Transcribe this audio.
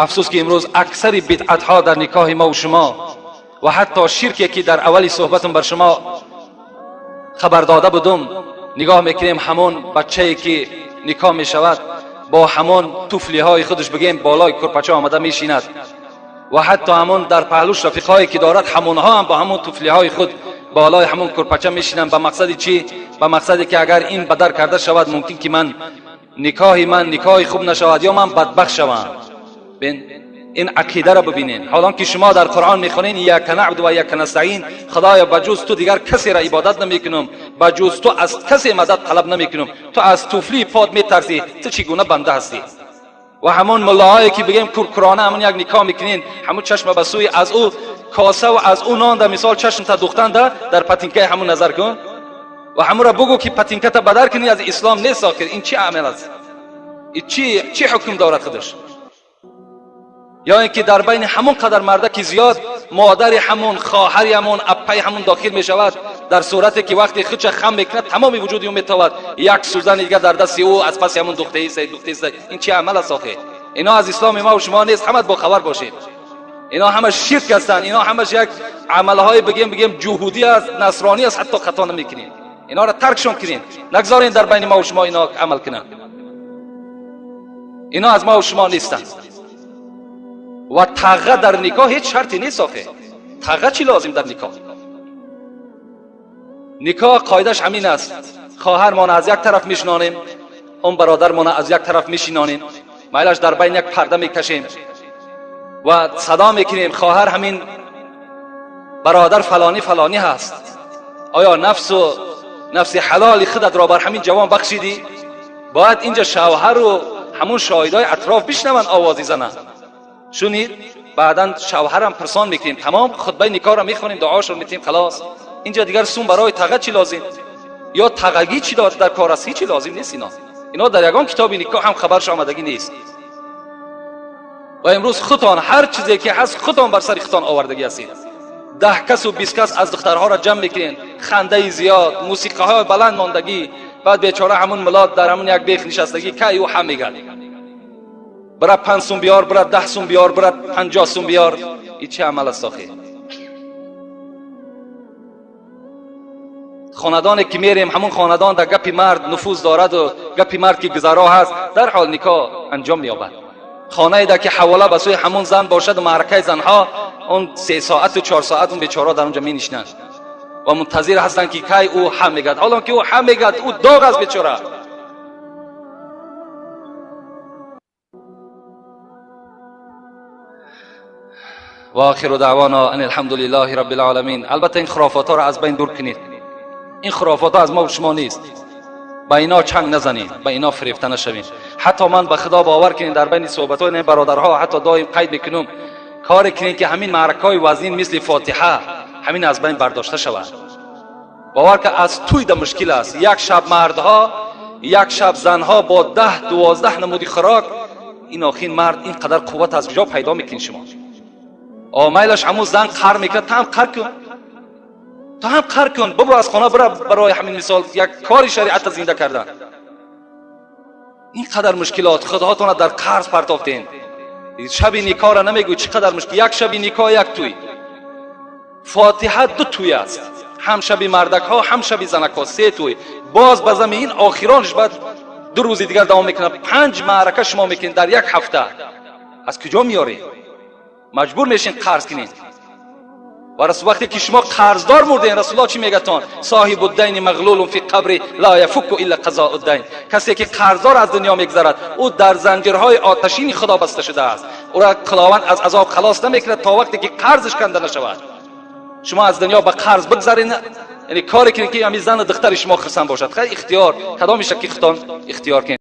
Афсӯс ки имрӯз аксари бидъатҳо дар никоҳи мо ва шумо ва ҳатто ширке ки дар аввали суҳбатам бар шумо хабар дода будум, нигоҳ мекунем ҳамон бачае ки никоҳ мешавад бо ҳамон туфлиҳои худаш бигем болои курпача омада мешинад ва ҳатто ҳамон дар паҳлӯш рафиқҳое ки дорад ҳамонҳо ҳам бо ҳамон туфлиҳои худ болои ҳамон курпача мешинанд. Ба мақсади чӣ? Ба мақсаде ки агар ин бадар карда шавад мумкин ки ман никоҳи ман никоҳи хуб нашавад ё ман бадбахт шавам. Ин ақидаро бибинед. Ҳолон ки шумо дар Қуръон мехонед ияка наъбуду ва ияка настаин, худоё ба ҷуз ту дигар касеро ибодат намекунам, ба ҷуз ту аз касе мадад талаб намекунам, ту аз туфлии пот метарсӣ, ту чӣ гуна банда ҳастӣ? Ва ҳамон муллоҳое ки бигем куркурона ҳамон як никоҳ мекунед, ҳамон чашма ба сӯи аз ӯ коса ва аз ӯ нон да мисол чашмта духтанда дар патинкаи ҳамон назар кун ва ҳамонро бугӯ ки патинката бадар кунӣ, аз ислом нест. Охир ин чӣ амал аст? Чӣ ҳукм дорад худаш? Ё ин ки дар байни ҳамон қадар марда ки зиёд модари ҳамон, хоҳари ҳамон, аппаи ҳамон дохил мешавад, дар сурате ки вақте худша хам мекунад тамоми вуҷуди ӯ метавад як сӯзани дигар дар дасти ӯ аз паси ҳамон духтаи духтаи. Ин чӣ амал аст охир? Ино аз исломи ма ва шумо нест, ҳамат бохабар бошед. Ино ҳама ширк ҳастанд, ино ҳамаш як амалҳои бигем ҷуҳудӣ аст, насронӣ аст, ҳатто хато намекунед. Иноро таркшон кунед, нагзоред дар байни ма ва шумо ино амал кунанд. Ино аз ма ва шумо нестанд. Ва тағға дар никоҳ ҳеҷ шарте нест охе. Тағға чӣ лозим дар никоҳ? Никоҳ қоидааш ҳамин аст: хоҳармона аз як тараф мешинонем, он бародармона аз як тараф мешинонем, майлаш дар байн як парда мекашем ва садо мекунем: хоҳар ҳамин бародар фалонӣ фалонӣ ҳаст, оё нафсу нафси ҳалоли худатро бар ҳамин ҷавон бахшидӣ? Бояд инҷа шавҳару ҳамун шоҳидои атроф бишнаванд овози зана. Шунид, баъдан шавҳарам пурсон мекунем, тамом хутбаи никоҳро мехонем, дуошро метем, халос. Инҷа дигар сум барои тағға чӣ лозим? Ё тағғагӣ чӣ дар кор аст? Ҳечи лозим нест. Ино дар ягон китоби никоҳ ҳам хабарш омадагӣ нест. Ва имрӯз худтон ҳар чизе ки ҳаст худтон бар сари худтон овардагӣ ҳастед. 10 касу 20 кас аз духтарҳоро ҷамъ мекунед, хандаи зиёд, мусиқаҳои баланд мондагӣ, баъд бечора ҳамун милод дар ҳамун як бех нишастагӣ кай ӯ ҳам мегӯяд: бира 5 сум биёр, бира 10 сум биёр, бира 50 сум биёр. Ин чӣ амал аст охир? Хонадоне ки мерем ҳамун хонадон дар гапи мард нуфуз дораду гапи мард ки гузаро ҳаст, дар ҳол никоҳ анҷом меёбад. Хонае дар ки ҳавола ба сӯи ҳамун зан бошаду маъракаи занҳо он 3 соату 4 соат он бечора дар онҷо менишинанд ва мунтазир ҳастанд ки кай ӯ ҳам мегӯяд. Ҳолон ки ӯ ҳам мегӯяд, ӯ доғ аст бечора. و آخر دعوانا ان الحمد لله رب العالمین. البته این خرافات ها را از بین دور کنید. این خرافات ها از ما و شما نیست. به اینا چنگ نزنید، به اینا فریفته نشوید. حتی من به خدا باور کنید در بین صحبت های برادرها حتی دایم قید بکنم، کار کنید که همین معرکه های وزنین مثل فاتحه همین از بین برداشته شود. باور که از توی ده مشکل است. یک شب مردها، یک شب زنها با 10 12 نمودی خوراک. این آخین مرد این قدر قوت از کجا پیدا میکنید شما؟ میلش همون زن قهر میکنه، تو هم قهر کن، تو هم قهر کن، ببرو از خانه برو. برای همین مثال یک کاری شریعت زنده کردن. این قدر مشکلات خداهاتون در قرض پرتافتین. شب نکاح را نمیگوی چقدر مشکل. یک شب نکاح یک توی فاتحه 2 توی است، هم شب مردک ها هم شب زنک ها، 3 توی. باز به زمین آخرانش بعد 2 روز دیگر دوام میکنه. 5 معرکه شما میکنید در یک هفته. از کجا میاری؟ مجبور میشین قرض کنین. و رسول وقتی که شما قرضدار مردین، رسول الله چی میگتان؟ صاحب الدین مغلول فی قبر لا یفک الا قضاء الدین. کسی که قرضدار از دنیا میگذرد او در زنجیرهای آتشین خدا بسته شده است، او را خداوند از عذاب خلاص نمیکند تا وقتی که قرضش کنده نشود. شما از دنیا به قرض بگذرین، یعنی کاری کنید که همین زن و دختر شما خرسند باشد. خیلی اختیار کدام میشه که خودتان اختیار کنید.